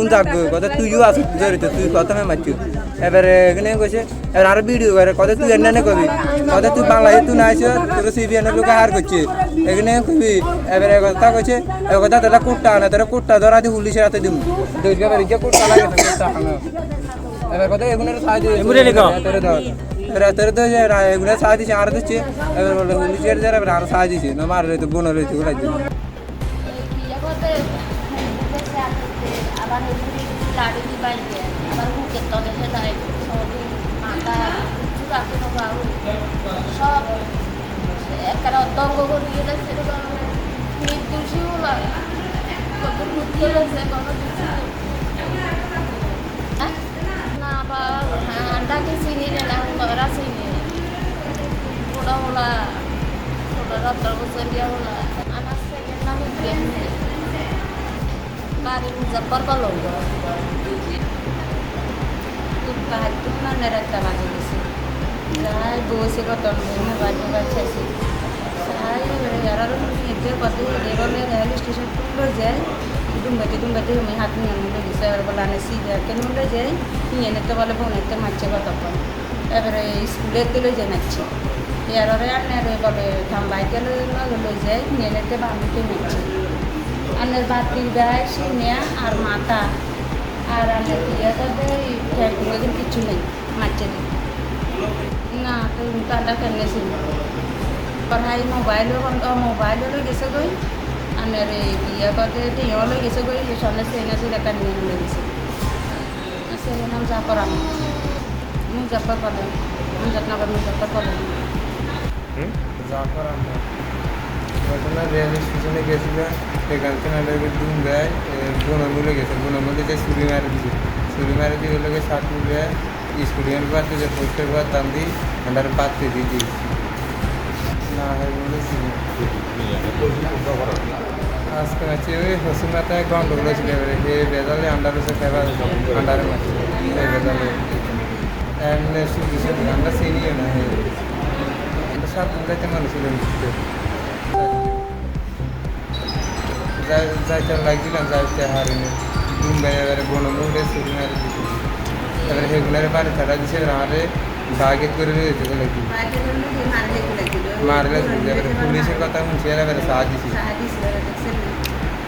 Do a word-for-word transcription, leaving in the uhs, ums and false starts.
gun jaggo, kote tuiyo asuk jorito, tui koto me machu. Ebere gene goise, ebere aro video gore, kote tui enne ne kobi, kote tui Bangladesh tui naisyo, toro C B N loke har goche. Egene kobi, ebere kota goise, ebere kota tela kutta ana, tela kutta dora di huli sera te dum. Doi ga bere je kutta lage kutta ana. Ebere kote egune sai di. Emure ni ko? Tore do. Ebere tore do je, egune sai di, ar do che. Ebere bole huli sera, ebere aro sai di, no mar le to bono le to. এই বিয়া করতে বুঝেছে আসতে, আবার এই ঘুরে ঘুরে লাড়ি দি বাইরে, আবার বুকের তলে সে যায়, সবই মাথা কিচ্ছু রাখে না বাবু। সব একটা অর্ধঙ্গ করে দিয়ে যাচ্ছে, এরকম নির্দোষী হলো। কত বুদ্ধি হয়েছে, কত কিছু। হ্যাঁ? না, বাবা, হ্যাঁ, আন্ডাকে চিনি না, না, ওরা চিনি। ওরা ওরা, ওরা রত্ন বসে দিয়ে ওরা। আমার Bari Muzaffer Kolombo. Tut pahat tu na nera tama jilisi. Jai bo se ko ton bo mobile mobile chaisi. Sai re yara ro ni je ko de de ro le rail station tu lo jai. Dum bate dum bate me hat ni lo jai. Sai ro la ne si ja ke lo jai. Ni ne to bale bo ne te mache ko to ko. Ebere school-e tei loi jai naichi. Yarore anere bole tam bai tei loi loi jai, nene te bangwi tei naichi. Aner bati bai sinia ar mata. Ar aner tiya to tei thek tungwi kichu nei, maiche de. Na, tei tanda kenne sin. Parhai mobile-o, mobile-o loi gese goi. Anere tiya to tei tiya loi gese goi, sone sena sila kanne loi gese. Sini nam Japaram. Muzaffarpur. Muzaffarnagar, Muzaffarpur. Hmm? Japaram. Ghotona rail station-e gechila, ekan khe nang dum bai, eh, bono mule geche, bono mule je suri mari dije. Suri mari dije loge sat mule, scooty-an bat dije, poster bat dam di, andar bat di di. Na hai mule sini. Aske machi oi hosung mata gondogol oi sile bere, he bezale andar se kheba andar machi, he bezale. Emne suji suji andar sini na he. Andar sat andar te manu sile mutte. Jai, jai te lagi na jai te hari ne. Dum bai bere bono mure suri na re. Bere he gunare bari thara dise bere are. Bagit guri loi jebo lagi. Bagit guri loi jebo, mari lagi lagi. Mari lagi, ebere police-or kotha hunchi, ebere saha disi. Saha disi, ebere dekse na.